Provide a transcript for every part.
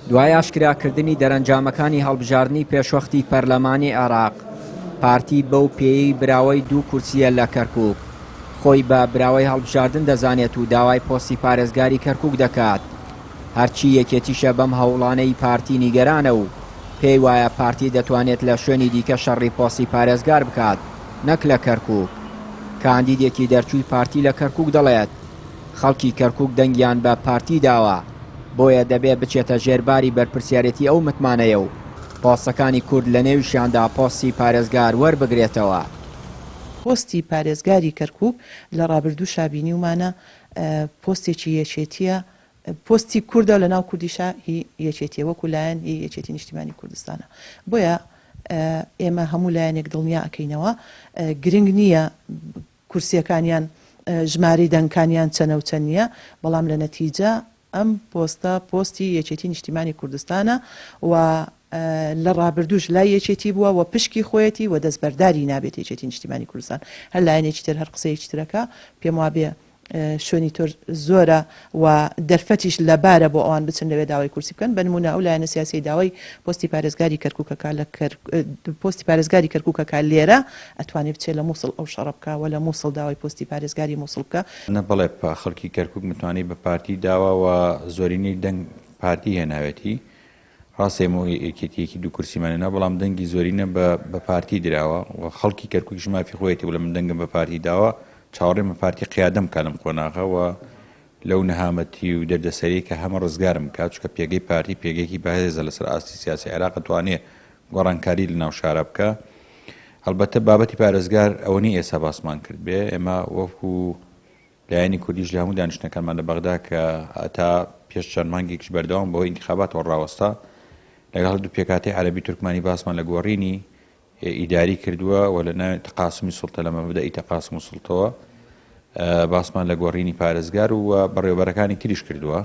دوای ئاشکراکردنی دەرەنجامەکانی هەڵبژاردنی پێشوەختی پەرلەمانی عێراق، پارتی بەو پێیەی براوەی دوو کورسییە لە کەرکوک، خۆی بە براوەی هەڵبژاردن دەزانێت و داوای پۆستی پارێزگاری کەرکوک دەکات. هەرچی یەکێتیشە بەم هەوڵانەی پارتی نیگەرانە و پێی وایە پارتی دەتوانێت لە شوێنی دیکە شەڕی پۆستی پارێزگار بکات نەک لە کەرکوک. کاندیدێکی دەرچووی پارتی لە کەرکوک دەڵێت، خەڵکی کەرکوک دەنگیان بە پارتی داوە، بۆیە دەبێ بچێتە ژێر باری بەرپرسیارێتی ئەو متمانەیە و پۆستەکانی کورد لەنێویشیاندا پۆستی پارێزگار وەربگرێتەوە. پۆستی پارێزگاری کەرکوک لە ڕابردووشا بینیومانە پۆستێکی یەکێتیە، پۆستی کوردە و لەناو کوردیشا هی یەکێتیە وەکو لایەن هی یەکێتی نیشتیمانی کوردستانە بۆیە ئێمە هەموو لایەنێک دڵنیا ئەکەینەوە گرنگ نییە کورسیەکانیان ژمارەی دەنگکانیان چەنە و چەند نییە بەڵام لە نەتیجە ئەم پۆستە پۆستی یەکێتی نیشتیمانی کوردستانە و لە ڕابردووش لای یەکێتی بووە و پشکی خۆیەتی و دەستبەرداری نابێت یەکێتی نیشتیمانی کوردستان هەر لایەنێکی تر هەر قسەیەکی ترەکە پێم وابێ شوێنی تر زۆرە و دەرفەتیش لەبارە بۆ ئەوان بچن لەوێ داوای کورسی بکەن، بە نموونە ئەو لایەنە سیاسیەی داوای پۆستی پارێزگاری کەرکوک ئەکا لە پۆستی پارێزگاری کەرکوک ئەکا لێرە ئەتوانێ بچێ لە موسڵ ئەو شەڕە بکا و لە موسڵ داوای پۆستی پارێزگاری موسڵ بکا. نە بەڵێ خەڵکی کەرکوک متمانەی بە پارتی داوە و زۆرینەی دەنگ پارتی هێناوێتی، ڕاستە ئێمە وەک یەکێتییەکی دوو کورسیمان هێنا، بەڵام دەنگی زۆرینە بە بە پارتی دراوە و خەڵکی کەرکوکیش مافی خۆیەتی بڵێ من دەنگم بە پارتی داوە، چاوەڕێم بە پارتی قیادەم بکا لەم قۆناغە و لەو نەهامەتی و دەردەسەریی کە هەمە ڕزگارم بکات، چونکە پێگەی پارتی پێگەیەکی بەهێزە لەسەر ئاستی سیاسی عێراق ئەتوانێ گۆڕانکاری لەناو شارا بکا. هەڵبەتە بابەتی پارێزگار ئەوە نییە ئێستا باسمان کرد بێ، ئێمە وەکو لایەنی کوردیش لە هەموو دانیشتنەکانمان لە بەغدا کە تا پێش چەند مانگێکیش بەردەوام بەهۆی ئینتخاباتەوە ڕاوەستا، لەگەڵ هەردوو پێکهاتەی عەرەبی تورکمانی باسمان لە گۆڕینی ئیداری کردووە و لە ناوی تەقاسمی سوڵتە لە مەبدەئی تەقاسم و سوڵتەوە باسمان لە گۆڕینی پارێزگار و بەڕێوەبەرەکانی تریش کردووە.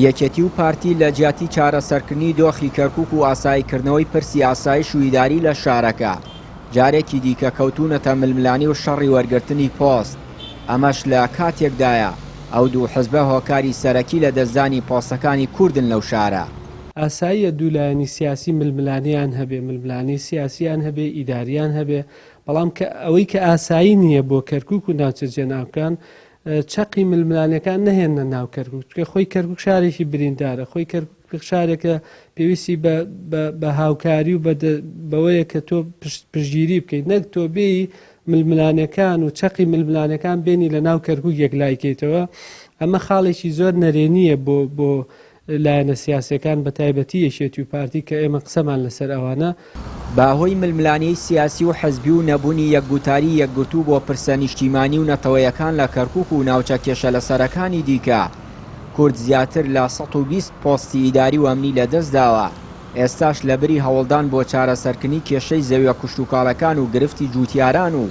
یەکێتی و پارتی لە جیاتی چارەسەرکردنی دۆخی کەرکوک و ئاساییکردنەوەی پرسی ئاسایش و ئیداری لە شارەکە، جارێکی دیکە کەوتوونەتە ململانی و شەڕی وەرگرتنی پۆست، ئەمەش لە کاتێکدایە ئەو دوو حزبە هۆکاری سەرەکی لەدەستدانی پۆستەکانی کوردن لەو شارە. ئاساییە دوو لایەنی سیاسی ململانێیان هەبێ، ململانێی سیاسییان هەبێ، ئیدارییان هەبێ، بەڵام کە ئەوەی کە ئاسایی نییە بۆ کەرکوک و ناوچە جێناوکان، چەقی ململانێکان نەهێننە ناو کەرکوک چونکە خۆی کەرکوک شارێکی بریندارە خۆی کەرکوک شارێکە پێویستی بە هاوکاری و بەوەیە کە تۆ پشتگیری بکەیت نەک تۆ بێی ململانەکان و چەقی ململانەکان بێنی لە ناو کەرکوک یەکلایکەیتەوە ئەمە خاڵێکی زۆر نەرێنیە بۆ بۆ لایەنە سیاسیەکان بە تایبەتی یەکێتی و پارتی کە ئێمە قسەمان لەسەر ئەوانە. بە هۆی ململانێی سیاسی و حزبی و نەبوونی یەک گوتاری یەکگرتوو بۆ پرسە نیشتیمانی و نەتەوەیەکان لە کەرکوک و ناوچە کێشەلەسەرەکانی دیکە، کورد زیاتر لە 120 پۆستی ئیداری و ئەمنی لەدەستداوە، ئێستاش لەبری هەوڵدان بۆ چارەسەرکردنی کێشەی زەویە کشتوکاڵەکان و گرفتی جوتیاران و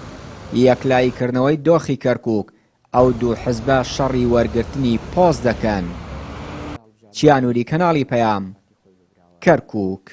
یەکلاییکردنەوەی دۆخی کەرکوک، ئەو دوو حزبە شەڕی وەرگرتنی پۆست دەکەن. چیا نوری کەناڵی پەیام، کەرکوک.